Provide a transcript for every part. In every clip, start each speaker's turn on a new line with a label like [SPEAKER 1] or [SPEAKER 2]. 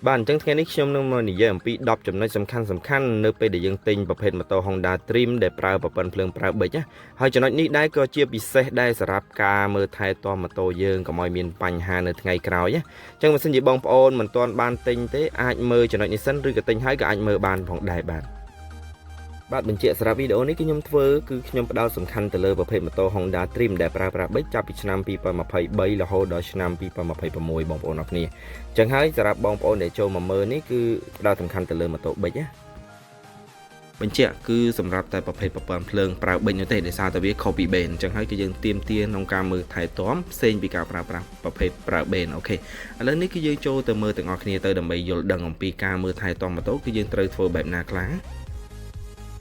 [SPEAKER 1] បាទអញ្ចឹងថ្ងៃនេះខ្ញុំនឹងមកនិយាយអំពី10ចំណុចសំខាន់សំខាន់នៅពេលដែលយើងទិញប្រភេទម៉ូតូ Honda Dream ដែលប្រើប្រព័ន្ធភ្លើងប្រើប៊ិចណាហើយចំណុចនេះដែរក៏ជាពិសេសដែរសម្រាប់ការមើលថែទាំម៉ូតូយើងកុំឲ្យមានបញ្ហានៅថ្ងៃក្រោយណាអញ្ចឹងបើសិនជាបងប្អូនមិនទាន់បានទិញទេអាចមើលចំណុចនេះសិនឬក៏ទិញហើយក៏អាចមើលបានផងដែរបាទបាទបញ្ជាក់សម្រាប់វីដេអូនេះគឺខ្ញុំធ្វើគឺខ្ញុំផ្ដោតសំខាន់ទៅលើប្រភេទម៉ូតូ Honda Dream ដែលប្រើប្រាស់ប៊ិចចាប់ពីឆ្នាំ2023រហូតដល់ឆ្នាំ2026បងប្អូនអរគ្នា ចឹងហើយសម្រាប់បងប្អូនដែលចូលមកមើលនេះគឺផ្ដោតសំខាន់ទៅលើម៉ូតូប៊ិចណាបញ្ជាក់គឺសម្រាប់តែប្រភេទប្រព័ន្ធភ្លើងប្រើប៊ិចនោះទេដោយសារតែវាខុសពីបេនអញ្ចឹងហើយគឺយើងទៀមទាក្នុងការមើលថែទាំផ្សេងពីការប្រើប្រាស់ប្រភេទប្រើបេន OK ឥឡូវនេះគឺយើងចូលទៅមើលទាំងអស់គ្នាទៅដើម្បីយល់ដឹងអំពីការមើលថែទាំម៉ូតូគឺយើងត្រូវធ្វើបែបណាខ្លះ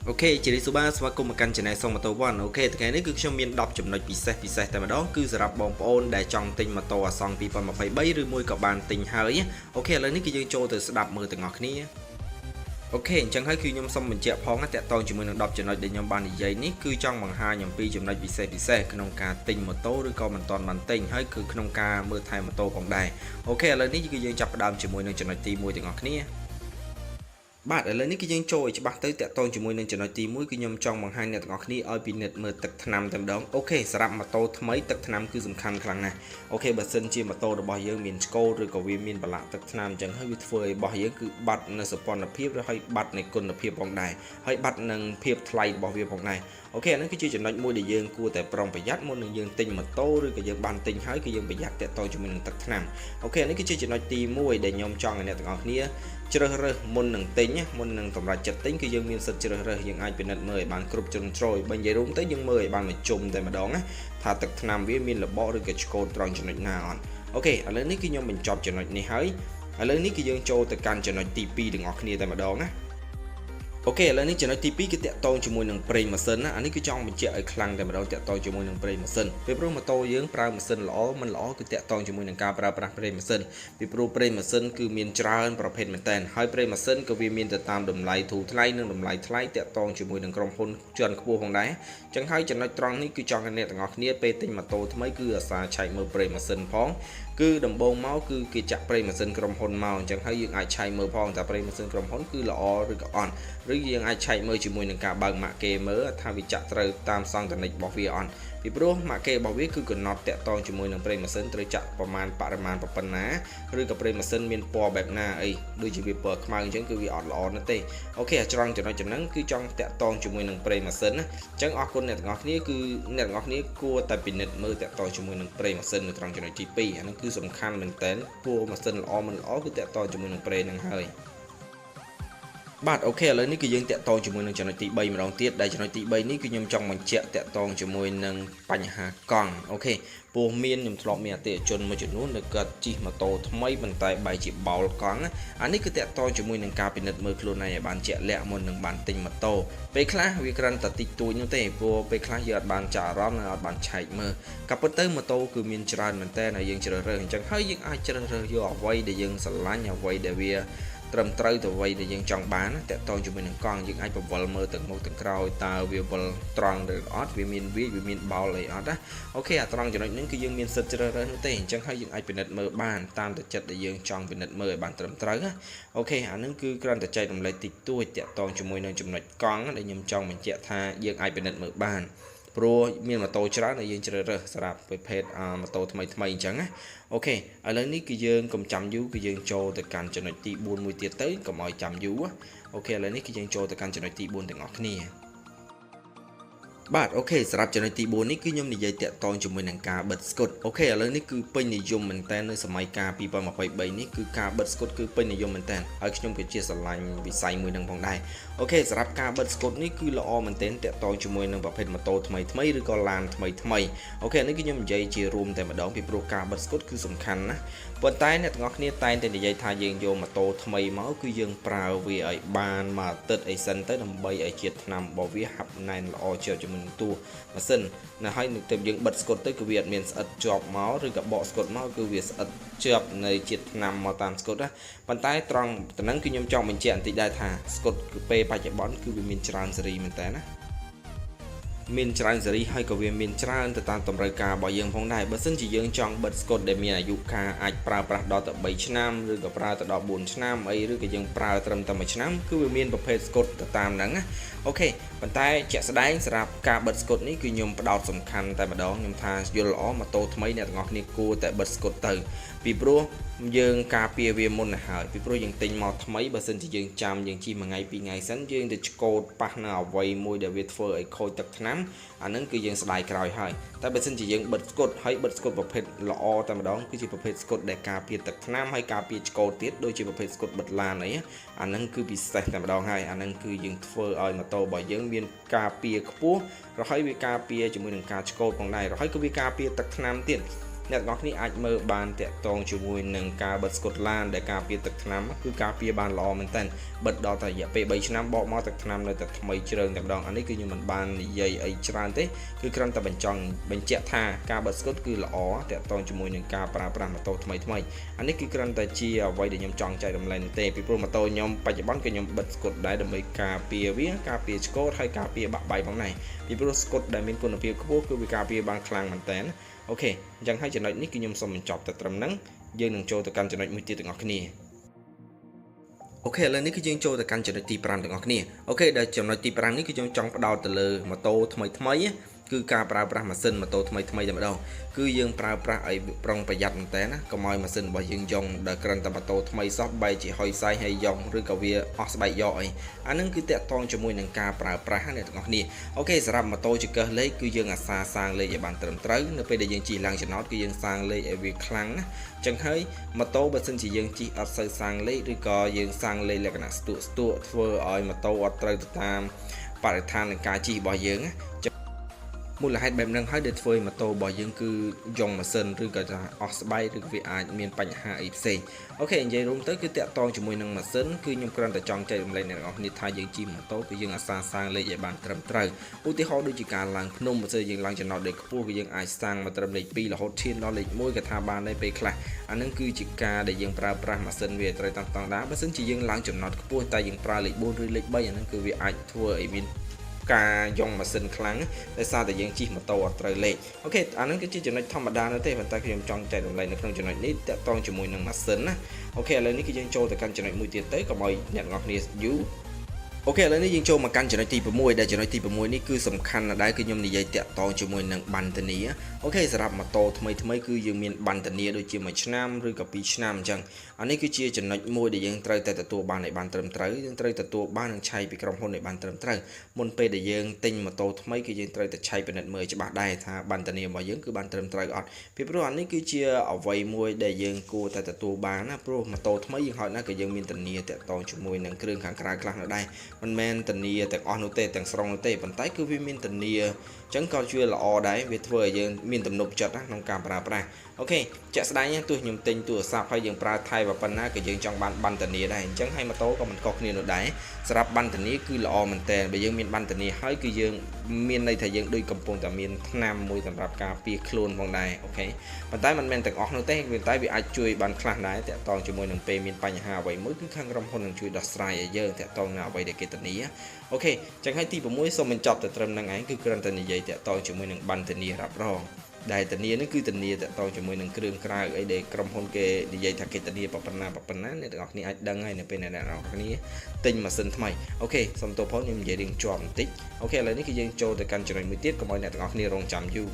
[SPEAKER 1] OK ជម្រាបសួរបាទស្វាគមន៍មកកាន់ Channel សុងម៉ូតូ1 OK ថ្ងៃនេះគឺខ្ញុំមាន10ចំណុចពិសេសពិសេសតែម្ដងគឺសម្រាប់បងប្អូនដែលចង់ទិញម៉ូតូអាសង់2023ឬមួយក៏បានទិញហើយ OK ឥឡូវនេះគឺយើងចូលទៅស្ដាប់មើលទាំងអស់គ្នាOK អញ្ចឹងហើយគឺខ្ញុំសូមបញ្ជាក់ផងណាតាក់ទងជាមួយនឹង10ចំណុចដែលខ្ញុំបាននិយាយនេះគឺចង់បង្ហាញអំពីចំណុចពិសេសពិសេសក្នុងការទិញម៉ូតូឬក៏មិនទាន់បានទិញហើយគឺក្នុងការមើលថែម៉ូតូផងដែរ OK ឥឡូវនេះគឺយើងចាប់ផ្ដើមជាមួយនឹងចំណុចទី1ទាំងអស់គ្នាបាទឥឡូវនេះគឺយើងចូលឲ្យច្បាស់ទៅតាក់ទងជាមួយនឹងចំណុចទី1គឺខ្ញុំចង់បង្ហាញអ្នកទាំងអស់គ្នាឲ្យពិនិត្យមើលទឹកថ្នាំតែម្ដង OK សម្រាប់ម៉ូតូថ្មីទឹកថ្នាំគឺសំខាន់ខ្លាំងណាស់OK បើសិនជាម៉ូតូរបស់យើងមានឆ្កូលឬក៏វាមានប្រឡាក់ទឹកថ្នាំអញ្ចឹងហើយវាធ្វើឲ្យរបស់យើងគឺបាត់នៅសោភ័ណភាពឬហើយបាត់នៃគុណភាពផងដែរហើយបាត់នឹងភាពថ្លៃរបស់វាផងដែរ OK អានេះគឺជាចំណុចមួយដែលយើងគួរតែប្រុងប្រយ័ត្នមុននឹងយើងទិញម៉ូតូឬក៏យើងបានទិញហើយគឺយើងប្រយ័ត្នតាក់ទងជាមួយនឹងទឹកថ្នាំOK អានេះគឺជាចំណុចទី1ដែលខ្ញុំចង់ឲ្យអ្នកទាំងអស់គ្នាជ្រើសរើសមុននឹងទិញមុននឹងសម្រេចចិត្តទិញគឺយើងមានសិទ្ធិជ្រើសរើសយើងអាចពិនិត្យមើលឲ្យបានគ្រប់ជ្រុងជ្រោយបើនិយាយរួមទៅយើងមើលឲ្យបានមួយជុំតែម្ដងណាថាទឹកថ្នាំវាមានរបកឬក៏ឆ្កូតត្រង់ចំណុចណាអត់OK ឥឡូវនេះគឺខ្ញុំបញ្ចប់ចំណុចនេះហើយឥឡូវនេះគឺយើងចូលទៅកាន់ចំណុចទី2ទាំងអស់គ្នាតែម្ដងណាOK ឥឡូវនេះចំណុចទី2គឺតាក់ទងជាមួយនឹងប្រេងម៉ាស៊ីនណាអានេះគឺចង់បញ្ជាក់ឲ្យខ្លាំងតែម្ដងតាក់ទងជាមួយនឹងប្រេងម៉ាស៊ីនពីព្រោះម៉ូតូយើងប្រើម៉ាស៊ីនល្អមិនល្អគឺតាក់ទងជាមួយនឹងការប្រើប្រាស់ប្រេងម៉ាស៊ីនពីព្រោះប្រេងម៉ាស៊ីនគឺមានច្រើនប្រភេទមែនតើហើយប្រេងម៉ាស៊ីនក៏វាមានទៅតាមតម្លៃធូរថ្លៃនិងតម្លៃថ្លៃតាក់ទងជាមួយនឹងក្រុមហ៊ុនជាន់ខ្ពស់ផងដែរអញ្ចឹងហើយចំណុចត្រង់នេះគឺចង់ឲ្យអ្នកទាំងអស់គ្នាពេលទិញម៉ូតូថ្មីគឺអាសាឆែកមើលប្រេងម៉ាស៊ីនផងគឺដំបូងមកគឺគេចាក់ប្រេងម៉ាស៊ីនក្រុមហ៊ុនមកអញ្ចឹងហើយយើងអាចឆែកមើលផងតើប្រេងម៉ាស៊ីនក្រុមហ៊ុនគឺល្អឬក៏អត់ឬយើងអាចឆែកមើលជាមួយនឹងការបើកម៉ាកគេមើលថាវាចាក់ត្រូវតាមសង់តនិចរបស់វាអត់ពីព្រោះម៉ាកគេរបស់វាគឺកំណត់តាក់ទងជាមួយនឹងប្រេងម៉ាស៊ីនត្រូវចាក់ប្រមាណបរិមាណប៉ុណ្ណាឬក៏ប្រេងម៉ាស៊ីនមានពណ៌បែបណាអីដូចជាវាពណ៌ខ្មៅអញ្ចឹងគឺវាអត់ល្អនោះទេOK អាច្រង់ចំណុចចំណឹងគឺចង់តាក់ទងជាមួយនឹងប្រេងម៉ាស៊ីនណាអញ្ចឹងអរគុណអ្នកទាំងអស់គ្នាគឺអ្នកទាំងអស់គ្នាគួរតែពិនិត្យមើលតាក់ទងជាមួយនឹងប្រេងម៉ាស៊ីននៅត្រង់ចំណុចទី2អាហ្នឹងគឺសំខាន់មែនតើព្រោះម៉ាស៊ីនល្អមិនល្អគឺតាក់ទងជាមួយនឹងប្រេងហ្នឹងហើយបាទ OK ឥឡូវនេះគឺយើងតាក់ទងជាមួយនឹងចំណុចទី3ម្ដងទៀតដែលចំណុចទី3នេះគឺខ្ញុំចង់បញ្ជាក់តាក់ទងជាមួយនឹងបញ្ហាកង់OK ពោះមានខ្ញុំធ្លាប់មានអតិថិជនមួយចំនួននៅគាត់ជិះម៉ូតូថ្មីប៉ុន្តែបែរជាបោលកង់អានេះគឺតាក់ទងជាមួយនឹងការពិនិត្យមើលខ្លួនឯងឲ្យបានជាក់លាក់មុននឹងបានទិញម៉ូតូពេលខ្លះវាគ្រាន់តែតិចតួចនោះទេព្រោះពេលខ្លះយើងអត់បានចាក់អារម្មណ៍និងអត់បានឆែកមើលក៏ប៉ុន្តែម៉ូតូគឺមានច្រើនមែនតើហើយយើងជ្រើសរើសអញ្ចឹងហើយយើងអាចជ្រើសរើសយកអ្វីដែលយើងស្រឡាញ់អ្វីដែលវាត្រឹមត្រូវទៅអ្វីដែលយើងចង់បានតាក់ទងជាមួយនឹងកង់យើងអាចបង្វិលមើលទាំងមុខទាំងក្រោយតើវាវិលត្រង់ឬអត់វាមានវាវាមានបោលអីអត់ណាOK អាត្រង់ចំណុចហ្នឹងគឺយើងមានសិទ្ធិជ្រើសរើសនោះទេអញ្ចឹងហើយយើងអាចពិនិត្យមើលបានតាមតែចិត្តដែលយើងចង់ពិនិត្យមើលឲ្យបានត្រឹមត្រូវណាOK អាហ្នឹងគឺគ្រាន់តែចែករំលែកតិចតួចតាក់ទងជាមួយនឹងចំណុចកង់ដែលខ្ញុំចង់បញ្ជាក់ថាយើងអាចពិនិត្យមើលបានព្រោះមានម៉ូតូច្រើនដែលយើងជ្រើសរើសសម្រាប់ប្រភេទម៉ូតូថ្មីថ្មីអញ្ចឹងណាOK ឥឡូវនេះគឺយើងកុំចាំយូរគឺយើងចូលទៅកាន់ចំណុចទី4មួយទៀតទៅកុំឲ្យចាំយូរ OK ឥឡូវនេះគឺយើងចូលទៅកាន់ចំណុចទី4ទាំងអស់គ្នាបាទ OK សម្រាប់ចំណុចទី4នេះគឺខ្ញុំនិយាយតាក់ទងជាមួយនឹងការបិទស្កុត OK ឥឡូវនេះគឺពេញនិយមមែនតើនៅសម័យកាល2023នេះគឺការបិទស្កុតគឺពេញនិយមមែនតើហើយខ្ញុំក៏ជាស្រឡាញ់វិស័យមួយនឹងផងដែរ OK សម្រាប់ការបិទស្កុតនេះគឺល្អមែនទែនតាក់ទងជាមួយនឹងប្រភេទម៉ូតូថ្មីថ្មីឬក៏ឡានថ្មីថ្មីOK នេះគឺខ្ញុំនិយាយជារួមតែម្ដងពីព្រោះការបិទស្កុតគឺសំខាន់ណាស់ប៉ុន្តែអ្នកទាំងអស់គ្នាតែងតែនិយាយថាយើងយកម៉ូតូថ្មីមកគឺយើងប្រើវាឲ្យបានមួយអាទិត្យអីសិនទៅដើម្បីឲ្យជាតិថ្នាំរបស់វាហាប់ណែនល្អជាប់ជាមួយនឹងតួម៉ាស៊ីនណាហើយទៅយើងបិទស្កុតទៅគឺវាអត់មានស្អិតជាប់មកឬក៏បកស្កុតមកគឺវាស្អិតជាប់នៅជាតិថ្នាំមកតាមស្កុតណាប៉ុន្តែត្រង់តំណឹងគឺខ្ញុំចង់បញ្ជាក់បន្តិចដែរថាស្កុតគឺពេលបច្ចុប្បន្នគឺវាមានច្រើនស៊េរីមែនតើណា។ មានច្រើនស៊េរីហើយក៏វាមានច្រើនទៅតាមតម្រូវការរបស់យើងផងដែរបើសិនជាយើងចង់បិទស្កុតដែលមានអាយុកាលអាចប្រើប្រាស់ដល់ទៅ3ឆ្នាំឬក៏ប្រើទៅដល់4ឆ្នាំអីឬក៏យើងប្រើត្រឹមតែ1ឆ្នាំគឺវាមានប្រភេទស្កុតទៅតាមហ្នឹងណាOK ប៉ុន្តែជាក់ស្ដែងសម្រាប់ការបិទស្កុតនេះគឺខ្ញុំផ្ដោតសំខាន់តែម្ដងខ្ញុំថាយល់ល្អម៉ូតូថ្មីអ្នកទាំងអស់គ្នាគួរតែបិទស្កុតទៅពីព្រោះយើងការពារវាមុនទៅហើយពីព្រោះយើងទិញមកថ្មីបើសិនជាយើងចាំយើងជិះមួយថ្ងៃពីរថ្ងៃសិនយើងទៅឆ្កូតប៉ះនៅអ្វីមួយដែលវាធ្វើឲ្យខូចទឹកថ្នាំអាហ្នឹងគឺយើងស្ដាយក្រោយហើយតែបើសិនជាយើងបិទស្កុតហើយបិទស្កុតប្រភេទល្អតែម្ដងគឺជាប្រភេទស្កុតដែលការពារទឹកថ្នាំហើយការពារឆ្កូតទៀតដូចជាប្រភេទស្កុតបិទឡានអីអាហ្នឹងគឺពិសេសតែម្ដងហើយអាហ្នឹងគឺយើងធ្វើឲ្យម៉ូតូរបស់យើងមានការពារខ្ពស់រហូតវាការពារជាមួយនឹងការឆ្កូតផងដែររហូតក៏វាការពារទឹកថ្នាំទៀតអ្នកទាំងអស់គ្នាអាចមើលបានតាក់ទងជាមួយនឹងការបិទស្កុតឡានដែលការពារទឹកថ្នាំគឺការពារបានល្អមែនតើបិទដល់តែរយៈពេល3ឆ្នាំបកមកទឹកថ្នាំនៅតែថ្មីជ្រើងតែម្ដងអានេះគឺខ្ញុំមិនបាននិយាយអីច្រើនទេគឺគ្រាន់តែបញ្ចង់បញ្ជាក់ថាការបិទស្កុតគឺល្អតាក់ទងជាមួយនឹងការប្រើប្រាស់ម៉ូតូថ្មីថ្មីអានេះគឺគ្រាន់តែជាអ្វីដែលខ្ញុំចង់ចែករំលែកនោះទេពីព្រោះម៉ូតូខ្ញុំបច្ចុប្បន្នគឺខ្ញុំបិទស្កុតដែរដើម្បីការពារវាការពារឆ្កូតហើយការពារបាក់បែកផងដែរពីព្រោះស្កុតដែលមានគុណភាពខ្ពស់គឺវាការពារបានខ្លាំងមែនតើOK អញ្ចឹងហើយចំណុចនេះគឺខ្ញុំសូមបញ្ចប់តែត្រឹមហ្នឹងយើងនឹងចូលទៅកាន់ចំណុចមួយទៀតទាំងអស់គ្នាOK ឥឡូវនេះគឺយើងចូលទៅកាន់ចំណុចទី5ទាំងអស់គ្នាOK ដែលចំណុចទី5នេះគឺយើងចង់ផ្ដោតទៅលើម៉ូតូថ្មីថ្មីគឺការប្រើប្រាស់ម៉ាស៊ីនម៉ូតូថ្មីថ្មីតែម្ដងគឺយើងប្រើប្រាស់ឲ្យប្រុងប្រយ័ត្នមែនតើណាកុំឲ្យម៉ាស៊ីនរបស់យើងយ៉ងដែលគ្រាន់តែម៉ូតូថ្មីសោះបែរជាហុយសាយហើយយ៉ងឬក៏វាអស់ស្បែកយកអីអានឹងគឺតាក់ទងជាមួយនឹងការប្រើប្រាស់អ្នកទាំងអស់គ្នាOK សម្រាប់ម៉ូតូចង្កឹះលេខគឺយើងអាសាសាងលេខឲ្យបានត្រឹមត្រូវនៅពេលដែលយើងជិះឡើងចំណោតគឺយើងសាងលេខឲ្យវាខ្លាំងណាចឹងហើយម៉ូតូបើសិនជាយើងជិះអត់សូវសាងលេខឬក៏យើងសាងលេខលក្ខណៈស្ទក់ស្ទក់ធ្វើឲ្យម៉ូតូអត់ត្រូវទៅតាមបរិស្ថាននៃការជិះរបស់យើងណាមូលហេតុបែបហ្នឹងហើយដែលធ្វើឲ្យម៉ូតូរបស់យើងគឺយ៉ងម៉ាស៊ីនឬក៏ថាអស់ស្បែកឬក៏វាអាចមានបញ្ហាអីផ្សេង OK និយាយរួមទៅគឺតាក់ទងជាមួយនឹងម៉ាស៊ីនគឺខ្ញុំគ្រាន់តែចង់ចែករំលែកអ្នកនរគ្នាថាយើងជិះម៉ូតូគឺយើងអាសាសាងលេខឲ្យបានត្រឹមត្រូវឧទាហរណ៍ដូចជាការឡើងភ្នំបើសិនយើងឡើងចំណោតលេខខ្ពស់គឺយើងអាចសាងមកត្រឹមលេខ2រហូតឈានដល់លេខ1ក៏ថាបានដែរពេលខ្លះអាហ្នឹងគឺជាការដែលយើងប្រើប្រាស់ម៉ាស៊ីនវាត្រូវតាមស្តង់ដារបើសិនជាយើងឡើងចំណោតខ្ពស់តែយើងប្រើលេខ4ឬលេខ3អាហ្នឹងគឺវាអាចធ្វើឲ្យមានការយ៉ងម៉ាស៊ីនខ្លាំងដោយសារតែយើងជិះម៉ូតូអត់ត្រូវលេខ OK អាហ្នឹងគឺជាចំណុចធម្មតានោះទេប៉ុន្តែខ្ញុំចង់ចែករំលែកនៅក្នុងចំណុចនេះតាក់ទងជាមួយនឹងម៉ាស៊ីនណាOK ឥឡូវនេះគឺយើងចូលទៅកាន់ចំណុចមួយទៀតទៅកុំឲ្យអ្នកទាំងអស់គ្នាយូរ OK ឥឡូវនេះយើងចូលមកកាន់ចំណុចទី6ដែលចំណុចទី6នេះគឺសំខាន់ណាស់ដែរគឺខ្ញុំនិយាយតាក់ទងជាមួយនឹងប័ណ្ណធានាOK សម្រាប់ម៉ូតូថ្មីថ្មីគឺយើងមានប័ណ្ណធានាដូចជាមួយឆ្នាំឬក៏2ឆ្នាំអញ្ចឹងអានេះគឺជាចំណុចមួយដែលយើងត្រូវតែទទួលបានឲ្យបានត្រឹមត្រូវយើងត្រូវទទួលបាននិងឆែកពីក្រុមហ៊ុនឲ្យបានត្រឹមត្រូវមុនពេលដែលយើងទិញម៉ូតូថ្មីគឺយើងត្រូវតែឆែកពិនិត្យមើលច្បាស់ដែរថាប័ណ្ណធានារបស់យើងគឺបានត្រឹមត្រូវអត់ពីព្រោះអានេះគឺជាអ្វីមួយដែលយើងគួរតែទទួលបានណាព្រោះម៉ូតូថ្មីយើងហៅណាក៏យើងមានធានាតាក់ទងជាមួយនឹងគ្រឿងខាងក្រៅខ្លះនៅដែរមិនមែនធានាទាំងអស់នោះទេទាំងស្រុងនោះទេប៉ុន្តែគឺវាមានធានាអញ្ចឹងក៏ជួយល្អដែរវាធ្វើឲ្យយើងមានទំនុកចិត្តណាក្នុងការប្រើប្រាស់OK ជាក់ស្ដែងទោះខ្ញុំទិញទូរស័ព្ទហើយយើងប្រើថៃប៉ុណ្ណាក៏យើងចង់បានប័ណ្ណធានាដែរអញ្ចឹងហើយម៉ូតូក៏មិនខុសគ្នានោះដែរសម្រាប់ប័ណ្ណធានាគឺល្អមែនតើបើយើងមានប័ណ្ណធានាហើយគឺយើងមានន័យថាយើងដូចកំពុងតែមានថ្នាំមួយសម្រាប់ការពារខ្លួនផងដែរ OK ប៉ុន្តែមិនមែនទាំងអស់នោះទេប៉ុន្តែវាអាចជួយបានខ្លះដែរតាក់ទងជាមួយនឹងពេលមានបញ្ហាអ្វីមួយគឺខាងក្រុមហ៊ុននឹងជួយដោះស្រាយឲ្យយើងតាក់ទងនឹងអ្វីដែលគេធានាOK ចឹងហើយទី6សូមបញ្ចប់តែត្រឹមហ្នឹងឯងគឺគ្រាន់តែនិយាយតាក់ទងជាមួយនឹងប័ណ្ណធានារ៉ាប់រងដែលធានានេះគឺធានាតាក់ទងជាមួយនឹងគ្រឿងក្រៅអីដែលក្រុមហ៊ុនគេនិយាយថាគេធានាប៉ុណ្ណាប៉ុណ្ណាអ្នកទាំងអស់គ្នាអាចដឹងហើយនៅពេលអ្នកទាំងអស់គ្នាទិញម៉ាស៊ីនថ្មីOK សូមទោសផងខ្ញុំនិយាយរៀងជាប់បន្តិច OK ឥឡូវនេះគឺយើងចូលទៅកាន់ចំណុចមួយទៀតកុំឲ្យអ្នកទាំងអស់គ្នារងចាំយូរ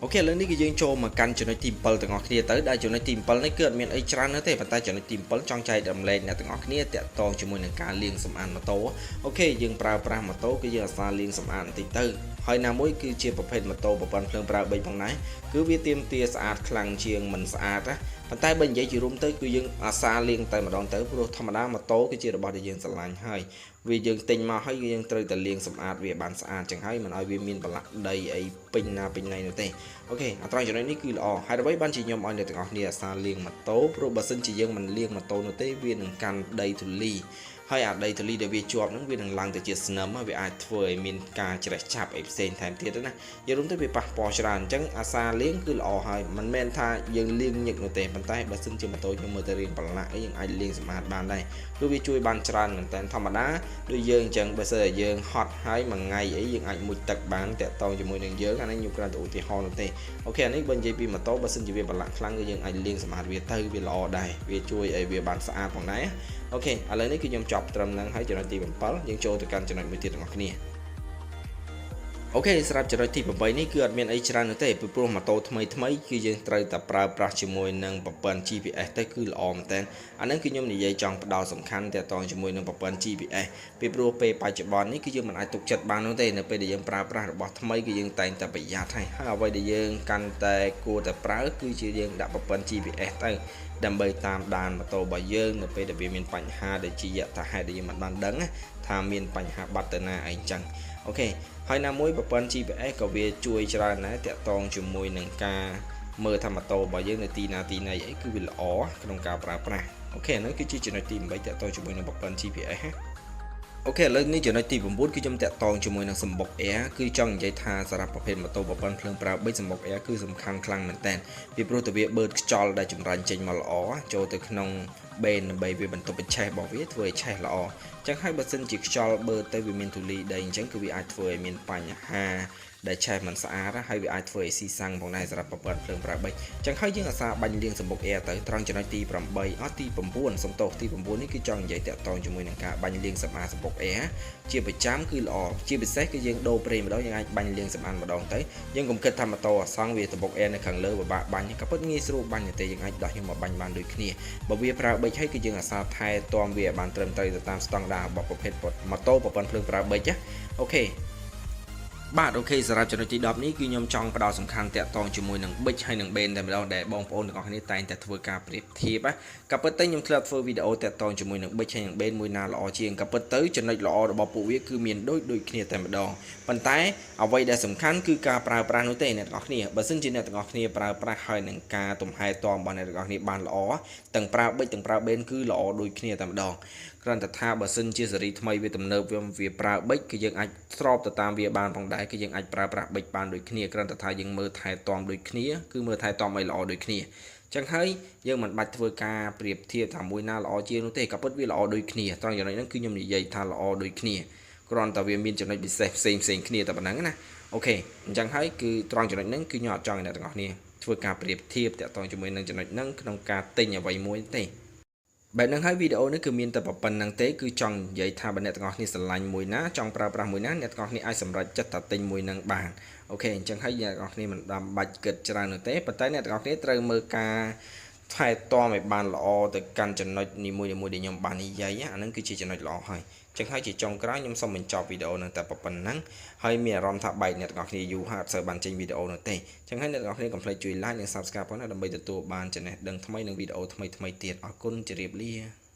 [SPEAKER 1] OK ឥឡូវនេះគឺយើងចូលមកកាន់ចំណុចទី7ទាំងអស់គ្នាទៅដែលចំណុចទី7នេះគឺអត់មានអីច្រើនទេប៉ុន្តែចំណុចទី7ចង់ចែករំលែកអ្នកទាំងអស់គ្នាតាក់ទងជាមួយនឹងការលាងសម្អាតម៉ូតូOK យើងប្រើប្រាស់ម៉ូតូគឺយើងអាសាលាងសម្អាតបន្តិចទៅហើយណាមួយគឺជាប្រភេទម៉ូតូប្រព័ន្ធភ្លើងប្រើប៊ិចផងដែរគឺវាទាមទារស្អាតខ្លាំងជាងមិនស្អាតណាប៉ុន្តែបើនិយាយជារួមទៅគឺយើងអាសាលាងតែម្ដងទៅព្រោះធម្មតាម៉ូតូគឺជារបស់ដែលយើងស្រឡាញ់ហើយវាយើងទិញមកហើយយើងត្រូវតែលាងសម្អាតវាបានស្អាតចឹងហើយមិនឲ្យវាមានប្រឡាក់ដីអីពេញណាពេញណីនោះទេOK អាត្រង់ចំណុចនេះគឺល្អហើយអ្វីបានជាខ្ញុំឲ្យអ្នកទាំងអស់គ្នាអាសាលាងម៉ូតូព្រោះបើសិនជាយើងមិនលាងម៉ូតូនោះទេវានឹងកាន់ដីធូលី ហើយអាដីធូលីដែលវាជាប់ហ្នឹងវានឹងឡើងទៅជាស្នឹមវាអាចធ្វើឲ្យមានការច្រេះចាប់អីផ្សេងថែមទៀតណានិយាយរួមទៅវាប៉ះពាល់ច្រើនអញ្ចឹងអាសាលាងគឺល្អហើយមិនមែនថាយើងលាងញឹកនោះទេប៉ុន្តែបើសិនជាម៉ូតូយើងមើលទៅរៀងប្រឡាក់អីយើងអាចលាងសម្អាតបានដែរគឺវាជួយបានច្រើនមែនតើធម្មតាដូចយើងអញ្ចឹងបើសិនជាយើងហត់ហើយមួយថ្ងៃអីយើងអាចមុជទឹកបានតាក់តងជាមួយនឹងយើងអានេះខ្ញុំគ្រាន់តែឧទាហរណ៍នោះទេOK អានេះបើនិយាយពីម៉ូតូបើសិនជាវាប្រឡាក់ខ្លាំងគឺយើងអាចលាងសម្អាតវាទៅវាល្អដែរវាជួយឲ្យវាបានស្អាតផងដែរ OK ឥឡូវនេះគឺខ្ញុំចប់ត្រឹមហ្នឹងហើយចំណុចទី7យើងចូលទៅកាន់ចំណុចមួយទៀតទាំងអស់គ្នាOK សម្រាប់ចំណុចទី8នេះគឺអត់មានអីច្រើននោះទេពីព្រោះម៉ូតូថ្មីថ្មីគឺយើងត្រូវតែប្រើប្រាស់ជាមួយនឹងប្រព័ន្ធ GPS ទៅគឺល្អមែនតើអាហ្នឹងគឺខ្ញុំនិយាយចង់ផ្ដោតសំខាន់ទាក់ទងជាមួយនឹងប្រព័ន្ធ GPS ពីព្រោះពេលបច្ចុប្បន្ននេះគឺយើងមិនអាចទុកចិត្តបាននោះទេនៅពេលដែលយើងប្រើប្រាស់របស់ថ្មីគឺយើងតែងតែប្រយ័ត្នហើយហើយអ្វីដែលយើងកាន់តែគួរតែប្រើគឺជាយើងដាក់ប្រព័ន្ធ GPS ទៅដើម្បីតាមដានម៉ូតូរបស់យើងនៅពេលដែលវាមានបញ្ហាដែលជាយថាហេតុដែលយើងមិនបានដឹងថាមានបញ្ហាបាត់ទៅណាអីចឹង OK ហើយណាមួយប្រព័ន្ធ GPS ក៏វាជួយច្រើនដែរតាក់ទងជាមួយនឹងការមើលថាម៉ូតូរបស់យើងនៅទីណាទីណីអីគឺវាល្អក្នុងការប្រើប្រាស់OK ហ្នឹងគឺជាចំណុចទី8តាក់ទងជាមួយនឹងប្រព័ន្ធ GPS ណាOK ឥឡូវនេះចំណុចទី9គឺខ្ញុំតាក់ទងជាមួយនឹងសំបុក Air គឺចង់និយាយថាសម្រាប់ប្រភេទម៉ូតូប្រព័ន្ធភ្លើងប្រើប៊ិចសំបុក Air គឺសំខាន់ខ្លាំងមែនតើពីព្រោះតែវាបឺតខ្យល់ដែលចម្រាញ់ចេញមកល្អចូលទៅក្នុងបេនដើម្បីវាបន្ទប់បញ្ឆេះរបស់វាធ្វើឲ្យឆេះល្អអញ្ចឹងហើយបើសិនជាខ្យល់បឺតទៅវាមានធូលីដីអញ្ចឹងគឺវាអាចធ្វើឲ្យមានបញ្ហាដែលឆេះមិនស្អាតហើយវាអាចធ្វើឲ្យស៊ីសាំងផងដែរសម្រាប់ប្រព័ន្ធភ្លើងប្រើប៊ិចអញ្ចឹងហើយយើងអាសាបាញ់លាងសំបុក air ទៅត្រង់ចំណុចទី8អត់ទី9សំទោសទី9នេះគឺចង់និយាយតាក់ទងជាមួយនឹងការបាញ់លាងសម្អាតសំបុក air ជាប្រចាំគឺល្អជាពិសេសគឺយើងដូរប្រេងម្ដងយើងអាចបាញ់លាងសម្អាតម្ដងទៅយើងកុំគិតថាម៉ូតូអាសង់វាសំបុក air នៅខាងលើពិបាកបាញ់ក៏ពិតងាយស្រួលបាញ់ទេយើងអាចដោះយកមកបាញ់បានដូចគ្នាបើវាប្រើប៊ិចហើយគឺយើងអាសាថែទាំវាឲ្យបានត្រឹមត្រូវទៅតាមស្តង់ដាររបស់ប្រភេទម៉ូតូប្រព័ន្ធភ្លើងប្រើប៊ិចណាOK បាទ OK សម្រាប់ចំណុចទី10នេះគឺខ្ញុំចង់ផ្ដោតសំខាន់តាក់ទងជាមួយនឹងប៊ិចហើយនឹងបេនតែម្ដងដែលបងប្អូនទាំងអស់គ្នាតែងតែធ្វើការប្រៀបធៀបណាក៏ពិតទៅខ្ញុំធ្លាប់ធ្វើវីដេអូតាក់ទងជាមួយនឹងប៊ិចហើយនឹងបេនមួយណាល្អជាងក៏ពិតទៅចំណុចល្អរបស់ពួកវាគឺមានដូចដូចគ្នាតែម្ដងប៉ុន្តែអ្វីដែលសំខាន់គឺការប្រើប្រាស់នោះទេអ្នកទាំងអស់គ្នាបើសិនជាអ្នកទាំងអស់គ្នាប្រើប្រាស់ហើយនឹងការទំហែតមរបស់អ្នកទាំងអស់គ្នាបានល្អទាំងប្រើប៊ិចទាំងប្រើបេនគឺល្អដូចគ្នាតែម្ដងគ្រាន់តែថាបើសិនជាស៊េរីថ្មីវាទំនើបវាវាប្រើប៊ិចគឺយើងអាចស្របទៅតាមវាបានផងដែរគឺយើងអាចប្រើប្រាស់ប៊ិចបានដូចគ្នាគ្រាន់តែថាយើងមើលថែទាំដូចគ្នាគឺមើលថែទាំឲ្យល្អដូចគ្នាចឹងហើយយើងមិនបាច់ធ្វើការប្រៀបធៀបថាមួយណាល្អជាងនោះទេក៏ពិតវាល្អដូចគ្នាត្រង់ចំណុចហ្នឹងគឺខ្ញុំនិយាយថាល្អដូចគ្នាគ្រាន់តែវាមានចំណុចពិសេសផ្សេងផ្សេងគ្នាតែប៉ុណ្ណឹងណាOK អញ្ចឹងហើយគឺត្រង់ចំណុចហ្នឹងគឺខ្ញុំអត់ចង់ឲ្យអ្នកទាំងអស់គ្នាធ្វើការប្រៀបធៀបតាក់ទងជាមួយនឹងចំណុចហ្នឹងក្នុងការទិញអ្វីមួយទេបែបហ្នឹងហើយវីដេអូនេះគឺមានតែប៉ុណ្្នឹងទេគឺចង់និយាយថាបើអ្នកទាំងអស់គ្នាស្រឡាញ់មួយណាចង់ប្រើប្រាស់មួយណាអ្នកទាំងអស់គ្នាអាចសម្រេចចិត្តថាទិញមួយហ្នឹងបាន OK អញ្ចឹងហើយអ្នកទាំងអស់គ្នាមិនដាំបាច់គិតច្រើននោះទេប៉ុន្តែអ្នកទាំងអស់គ្នាត្រូវមើលការថែទាំឲ្យបានល្អទៅកាន់ចំណុចនីមួយៗដែលខ្ញុំបាននិយាយអាហ្នឹងគឺជាចំណុចល្អហើយចឹងហើយជាចុងក្រោយខ្ញុំសូមបញ្ចប់វីដេអូនឹងតែប៉ុណ្្នឹងហើយមានអារម្មណ៍ថាបែកអ្នកទាំងអស់គ្នាយូរហើយអត់សូវបានចេញវីដេអូនោះទេចឹងហើយអ្នកទាំងអស់គ្នាកុំភ្លេចជួយ like និង Subscribe ផងណាដើម្បីទទួលបានចំណេះដឹងថ្មីនិងវីដេអូថ្មីៗទៀតអរគុណជម្រាបលា។